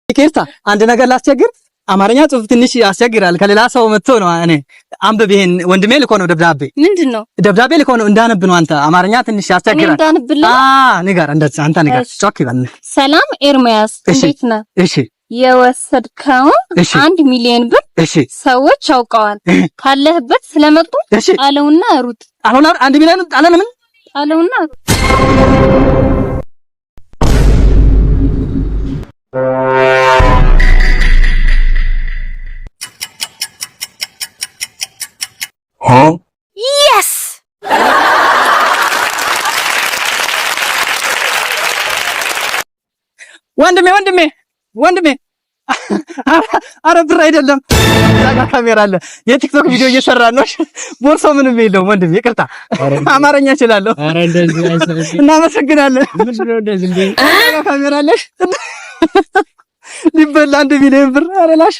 ይቅርታ አንድ ነገር ላስቸግር። አማርኛ ጽሁፍ ትንሽ ያስቸግራል። ከሌላ ሰው መጥቶ ነው። እኔ አንብብ፣ ይሄን ወንድሜ ልኮ ነው ደብዳቤ። ምንድን ነው? ደብዳቤ ልኮ ነው እንዳነብ ነው። አንተ አማርኛ ትንሽ እኔ ያስቸግራል። እንዳንብልህ? ንገር፣ እንደዚህ አንተ ንገር። እሺ። ጮክ ይበል። ሰላም ኤርሚያስ፣ እሺ። እንዴት ነህ? እሺ። የወሰድከውን 1 ሚሊዮን ብር ሰዎች አውቀዋል። ካለህበት ስለመጡ ጣለውና ሩጥ። አሁን 1 ሚሊዮን ጣለን ምን? ጣለውና ሩጥ። Yes! ወንድሜ፣ ወንድሜ፣ ወንድሜ፣ አረ ብር አይደለም፣ እዛ ጋር ካሜራ አለ። የቲክቶክ ቪዲዮ እየሰራን ነው። ቦርሳው ምንም የለውም ወንድሜ፣ ይቅርታ። አማርኛ እችላለሁ። ኧረ እንደዚህ አይሰራም። እናመሰግናለን። ምንድን ነው እንደዚህ እንዴ? እዛ ጋር ካሜራ አለሽ። ሊበላ 1 ሚሊዮን ብር። አረ ላሽ።